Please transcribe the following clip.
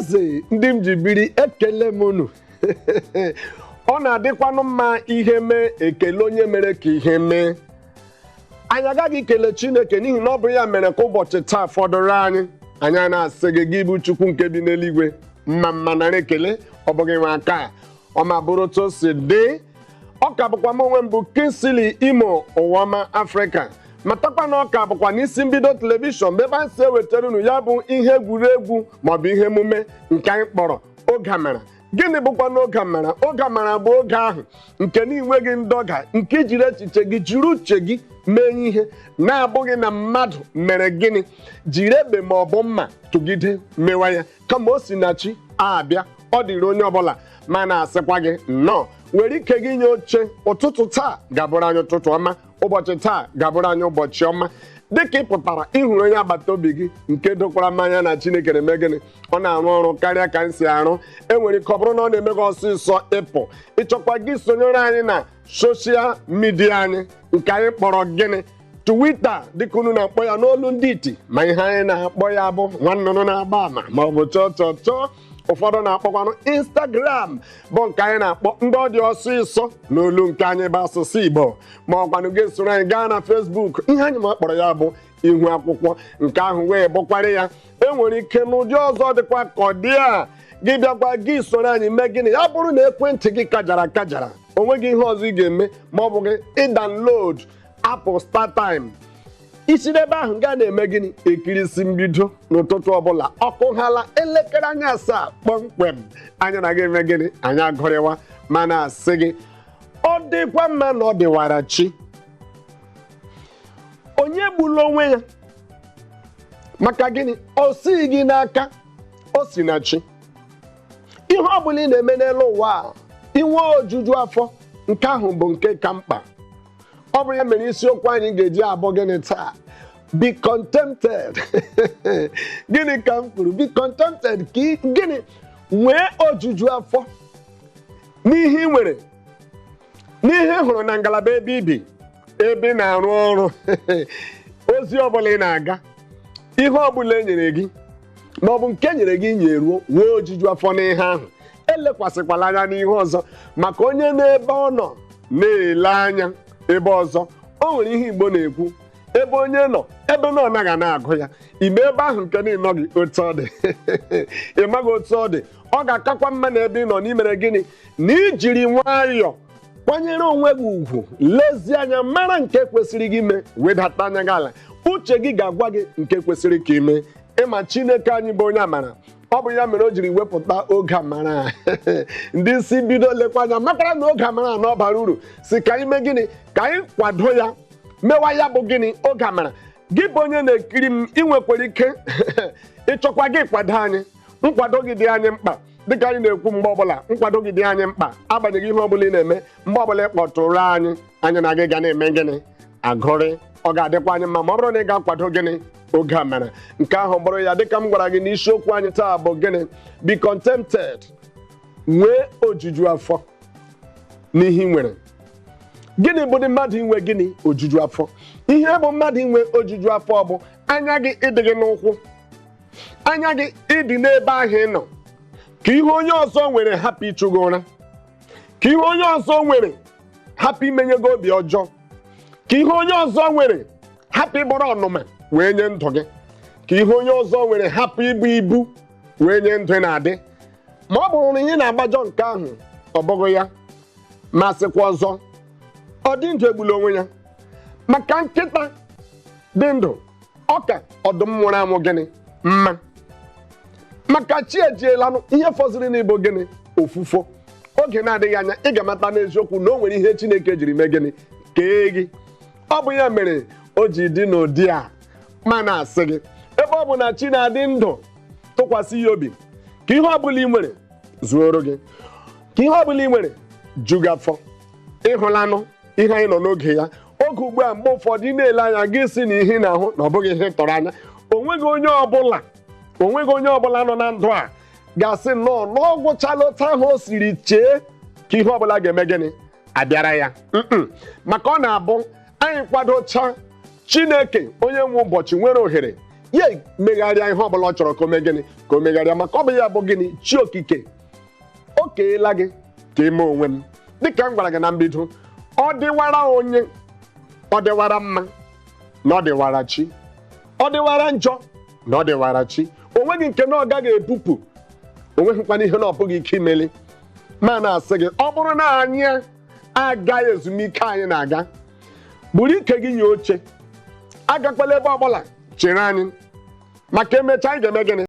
Ọhaneze ndị m ji biri, ekele m unu. Ọ na-adịkwanụ mma ihe mee, ekele onye mere ka ihe mee. Anyị agaghị ikele Chineke n'ihi na ọ bụ ya mere ka ụbọchị taa fọdụrụ anyị. Anyị na-asị gị, gị bụ Chukwu nke bi n'eluigwe, mma mma, nara ekele. Ọ bụghị nwe aka a, ọ ma bụrụ otu o si dị. Ọ ka bụkwa m onwe m bụ Kingsley Imo Ụwọma Afrịka. Matakwa na ọ ka bụkwa n'isi mbido telivishọn bụ ebe anyị si ewetara unu ya bụ ihe egwuregwu maọbụ ihe emume nke anyị kpọrọ Oge Amara. Gịnị bụkwa n'oge amara? Oge amara bụ oge ahụ nke na-enweghị ndọga, nke jiri echiche gị, jiri uche gị mee ihe, na-abụghị na mmadụ mere gịnị jiri egbe ma ọ bụ mma tụgide mewa ya, kama o si na chi abịa. Ọ dịrị onye ọbụla ma na-asịkwa gị nnọọ. Nwere ike gị nye oche. Ụtụtụ taa gabụrụ anyị ụtụtụ ọma, ụbọchị taa gabụrụ anyị ụbọchị ọma. Dịka ị pụtara ịhụrụ onye agbata obi gị nke dokwara mmanya na Chineke na-eme gịnị, ọ na-arụ ọrụ karịa ka m si arụ. Enwere ike ọ bụrụ na ọ na-eme gị ọsịsọ ịpụ. Ịchọkwa gị sonyere anyị na social media anyị nke anyị kpọrọ gịnị? Twitter, dịka unu na-akpọ ya n'olu ndị iti, ma ihe anyị na-akpọ ya bụ nwannụnụ na-agba ama ma ọ bụ chọọ chọọ chọọ. Ụfọdụ na-akpọkwanụ Instagram, bụ nke anyị na-akpọ ndị ọ dị ọsịsọ n'olu nke anyị bụ asụsụ Igbo. Ma ọkwanụ gị soro anyị gaa na Facebook, ihe anyị ma kpọrọ ya bụ ihu akwụkwọ. Nke ahụ wee bụkwara ya. Enwere ike n'ụdị ọzọ dịkwa ka ọ dị a, gị bịakwa gị soro anyị mee gịnị? Ya bụrụ na ekwentị gị kajara akajara, o nweghị ihe ọzọ ị ga-eme ma ọ bụghị ịdownload app StarTime. Isi n'ebe ahụ gaa na-eme gịnị? Ekirisi mbido n'ụtụtụ ọbụla ọkụ hala elekere anya 7 kpọmkwem, anyị na gị eme gịnị? Anyị agụrịwa. Mana asị gị, ọ dịkwa mma na ọ dịwara chi. Onye gburu onwe ya maka gịnị? O sighị gị n'aka, o si na chi. Ihe ọ bụla ị na-eme n'elu ụwa a, inwe ojuju afọ, nke ahụ bụ nke ka mkpa. Ọ bụ ya mere isiokwu anyị ga-eji abụ gịnị taa? Be contented. Gịnị ka m kwuru? Be contented. Ka gịnị? Nwee ojuju afọ n'ihe ị nwere, n'ihe ị hụrụ na ngalaba ebe ibi, ebe ị na-arụ ọrụ, ozi ọbụla ị na-aga, ihe ọbụla e nyere gị ma ọ bụ nke nyere gị nyeruo, nwee ojuju afọ n'ihe ahụ. Elekwasịkwala anya n'ihe ọzọ, maka onye n'ebe ọ nọ na-ele anya ebe ọzọ, o nwere ihe Igbo na-ekwu: ebe onye nọ, ebe na ọ naghị na-agụ ya ime ebe ahụ nke na ịnọghị otu ọ dị, ị maghị otu ọ dị. Ọ ga-akakwa mma na ebe ị nọ n'imere gịnị? Na ijiri nwayọọ kwanyere onwe gị ugwu, lezie anya mara nke kwesịrị gị ime, wedata anya gị ala, uche gị ga-agwa gị nke kwesịrị ka ime. Ịma Chineke anyị bụ onye amara. Ọ bụ ya mere o jiri wepụta oge amara. Ndị isi bido lekwa anya makwara na oge amara na ọ bara uru, si ka anyị mee gịnị? Ka anyị kwado ya, mewa ya bụ gịnị? Oge amara. Gị bụ onye na-ekiri m, ị nwekwara ike ịchọkwa gị kwado anyị. Nkwado gị dị anyị mkpa. Dịka anyị na-ekwu mgbe ọbụla, nkwado gị dị anyị mkpa. Agbanyeghị ihe ọbụla ị na-eme, mgbe ọbụla ị kpọtụrụ anyị, anyị na gị ga na-eme gịnị? Agụrị. Ọ ga-adịkwa anyị mma ma ọ bụrụ na ị ga-akwado gịnị? Oge amara. Nke ahụ bụrụ ya. Dịka m gwara gị n'isiokwu anyị taa bụ gịnị? Be contented. Nwee ojuju afọ n'ihe ị nwere. Gịnị bụ dị mmadụ inwe gịnị? Ojuju afọ. Ihe bụ mmadụ inwe ojuju afọ bụ anya gị ịdịghị n'ụkwụ, anya gị ịdị n'ebe ahụ ị nọ, ka ihe onye ọzọ nwere hapụ ịchụ gị ụra, ka ihe onye ọzọ nwere hapụ imenye gị obi ọjọọ, ka ihe onye ọzọ nwere hapụ ịbụrụ ọnụma wee nye ndụ gị, ka ihe onye ọzọ nwere hapụ ibu ibu wee nye ndụ na-adị. Ma ọ bụrụ na ihe na-agbajọ nke ahụ, ọ bụghị ya. Ma sịkwa ọzọ, ọ dị ndụ egbula onwe ya, maka nkịta dị ndụ ọka ọdụm nwụrụ anwụ gịnị mma. Maka chi ejielanụ, ihe fọziri n'ịbụ gịnị? Ofufo. Oge na-adịghị anya, ị ga-amata n'eziokwu na o nwere ihe Chineke jiri mee gịnị? Kee gị. Ọ bụ ya mere o ji dị n'ụdị a. Ma na-asị gị, ebe ọ bụ na chi na-adị ndụ, tụkwasị ya obi, ka ihe ọbụla ị nwere zuoro gị, ka ihe ọbụla ị nwere ju gị afọ. Ịhụlanụ ihe anyị nọ n'oge ya, oge ugbu a, mgbe ụfọdụ ị na-ele anya gị si na ihe ị na-ahụ na ọ bụghị ihe tọrọ anya. Onweghị onye ọbụla, onweghị onye ọbụla nọ na ndụ a ga-asị nnọọ na ọ gwụchala otu ahụ o siri chee ka ihe ọbụla ga-eme gịnị abịara ya. Maka ọ na-abụ anyị kwadocha, Chineke onye nwe ụbọchị nwere ohere Ya megharịa ihe ọbụla ọ chọrọ ka o mee gịnị, ka o megharịa, maka ọ bụ ya bụ gịnị? Chi okike. O keela gị ka ime onwe m. Dịka m gwara gị na mbido, ọ dịwara onye, ọ dịwara mma na ọ dịwara chi, ọ dịwara njọ na ọ dịwara chi. O nweghị nke na ọ gaghị ebupụ, o nweghịkwana ihe na ọ pụghị ike imeli. Ma na-asị gị, ọ bụrụ na anyị agaghị ezumike anyị na-aga, buru ike gị nye oche, agakwala ebe ọbụla, chere anyị, maka emechaa anyị ga-eme gịnị?